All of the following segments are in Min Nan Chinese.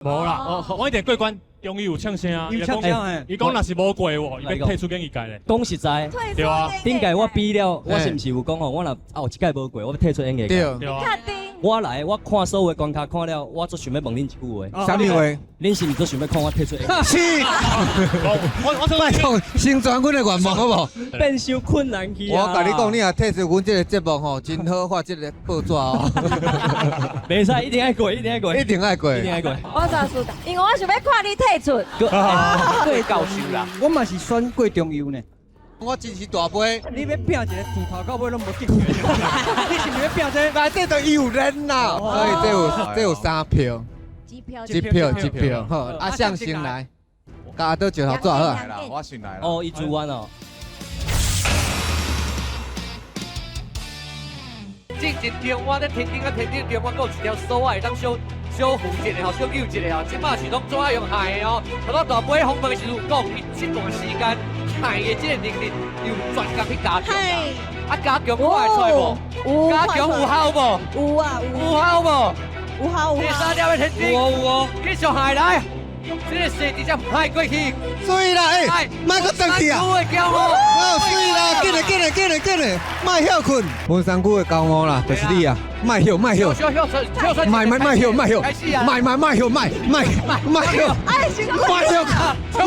無啦，我一定過關，終於有唱聲啊！有唱聲嘿。伊講若是無過喎，伊欲退出演藝界咧。講實在，對啊。頂屆我比了，我是毋是有講吼？我若後一屆無過，我欲退出演藝界。對啊。我來，我看所有的關卡看了，我足想欲問恁一句話。啥物話？恁是毋是足想欲看我退出演藝界？是。我拜託，成全阮的願望好無？變傷困難去啊！我共你講，你若退出阮這个節目吼，真好發這个報紙哦。袂使，一定愛過，一定愛過，一定愛過，一定愛過。我就是，因為我想欲看你退出。過教授啦，我嘛是選郭中佑呢。我真是大杯。你欲拼一个自頭到尾攏無得。你是毋是欲拼這個？內底就有人啦，所以這有三票，一票，一票，一票。好，阿相先來，共阿倒石頭紙好啊。我先來啦。哦，伊煮完哦。進前中我咧天頂啊，天頂中我閣有一條索仔會當小小扶一下吼，小救一下吼。這擺是攏怎啊用害的哦？頭拄大杯訪問的時陣有講，伊這段時間害的這个能力有專工去加強。啊，加強看會出來無？加強有效無？有啊，有效無？有效有。第三粒的天頂，有哦有哦，繼續害來，這个勢直接害過去。水啦，欸，莫閣轉去啊！哦，水啦，緊來緊來緊來緊來，莫歇睏。文山區的驕傲啦，就是你啊！莫歇莫歇，莫莫莫歇莫歇，莫莫莫歇莫莫莫歇，莫歇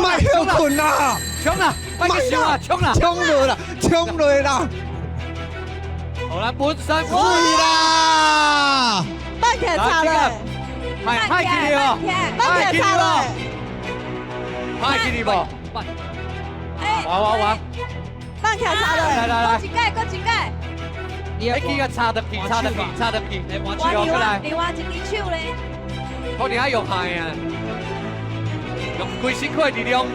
莫歇睏啦！衝啦！莫衝啦！衝啦！衝落啦！衝落啦！好啦，文山區啦！放起來插落，害害起你哦！放起來插落。害起你無？哇哇哇！放起來插落，來來來，閣一屆，閣一屆。你去共插入去，插入去，插入去，我另外另外一隻手咧。可能愛用害啊，用規身軀的力量。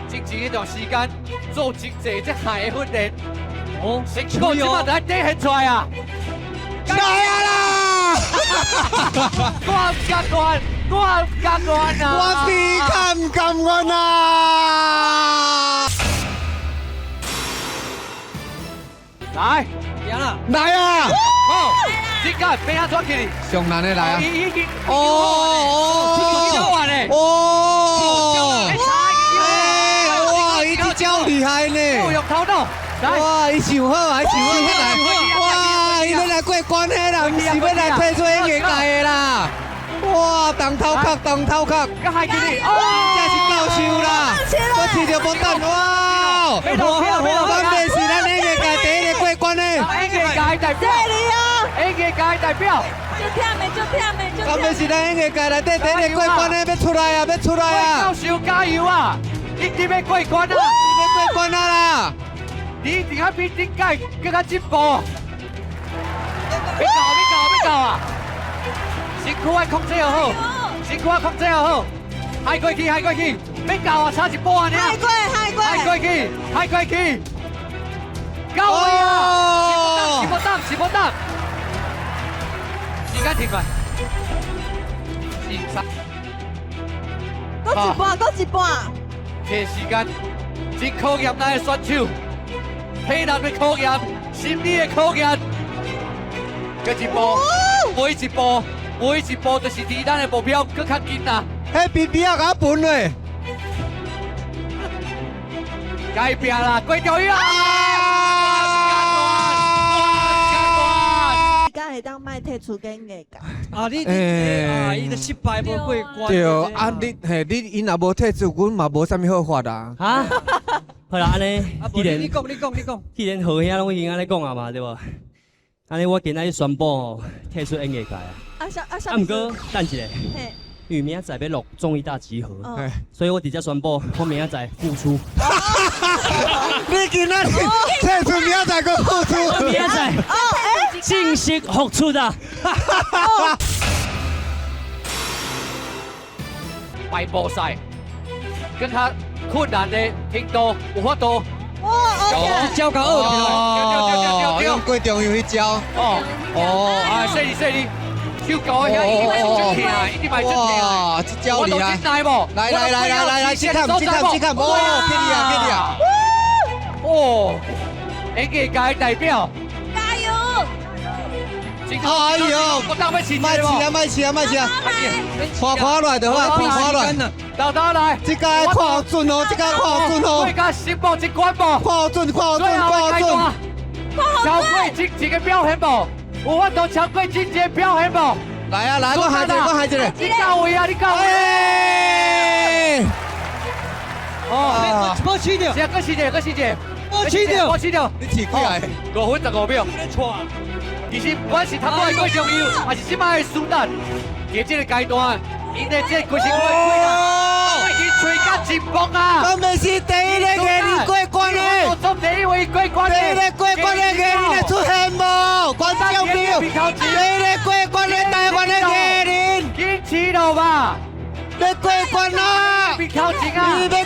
之前一段時間做真濟這害的訓練。哦，成果這擺就愛展現出來啊！來啊啦！我毋甘願，我毋甘願啊！我比較毋甘願啊！來，贏啦！來啊！好，這個變安怎去？上難的來啊！伊已經哦哦哦！哇，伊這招厲害呢！用頭腦。哇，伊想好啊，伊想好來，哇，伊欲來過關的啦，毋是欲來退出演藝界的啦。哇，動頭殼，動頭殼，這是教授啦，我揤著毛毯，哇！敢袂是咱演藝界第一个過關的？演藝界代表，演藝界代表，足忝的，足忝的，足忝。敢袂是咱演藝界內底第一個過關的？欲出來啊，欲出來啊！教授加油啊！一定欲過關啊！欲過關啊啦！你一定要比頂屆閣較進步。欲到，欲到，欲到啊！身軀愛控制好，身軀愛控制好，害過去，害過去，欲到啊，差一步爾。害過，害過，害過去，害過去，到位啊！是無當，是無當，時間停來，四三，閣一半，閣一半。這時間真考驗咱的選手。體能的考驗，心理的考驗，閣一步，每一步，每一步，就是離咱的目標閣較近啦。彼邊邊仔共我分咧，該拼啦，郭中佑啊！而家會當莫退出演藝界。啊，你你啊，伊就失敗無過關。對啊，你嘿，你伊若無退出，阮嘛無啥物好法啊。哈？好啦，按呢，既然你講，你講，你講，既然何兄攏已經按呢講啊嘛，對無？按呢，我今仔日宣布吼，退出演藝界啊。啊啥啊啥？啊，毋過等一下，因為明仔載欲錄綜藝大集合，所以我直接宣布，我明仔載復出。你今仔日退出，明仔載閣復出。明仔載正式復出啊！敗部賽，閣較困難的程度有法度。哇！這招較惡哦，用郭中佑彼招。哦哦，啊，細膩細膩，手高遐一定嘛是足疼，一定嘛是足疼。哇，這招厲害！來來來來來來，這看這看這看，哦，給你啊給你啊！哦，演藝界代表，加油！哎呦，我當欲試莫試啊，莫試啊，莫試啊！看看落來就好，看看落來。豆豆來，這個看好準哦，這個看好準哦。我甲新報這關無？看好準，看好準，看好準。超過之前的表現無？有法度超過之前的表現無？來啊來，我害一個，我害一個。你到位啊！你到位。哦，無試著，是啊，閣試者，閣試者，無試著，無試著。你試幾個？ 5分15秒。其實不管是頭拄的郭重佑，還是這擺的蘇丹，佇這個階段，𪜶的這個規身躯已經吹甲真崩啊！敢袂是第一個藝人過關的？總第一位過關的，第一個過關的藝人會出現無？觀眾朋友，第一個過關的台灣的藝人，堅持了吧？欲過關啦！邊頭前啊！你欲過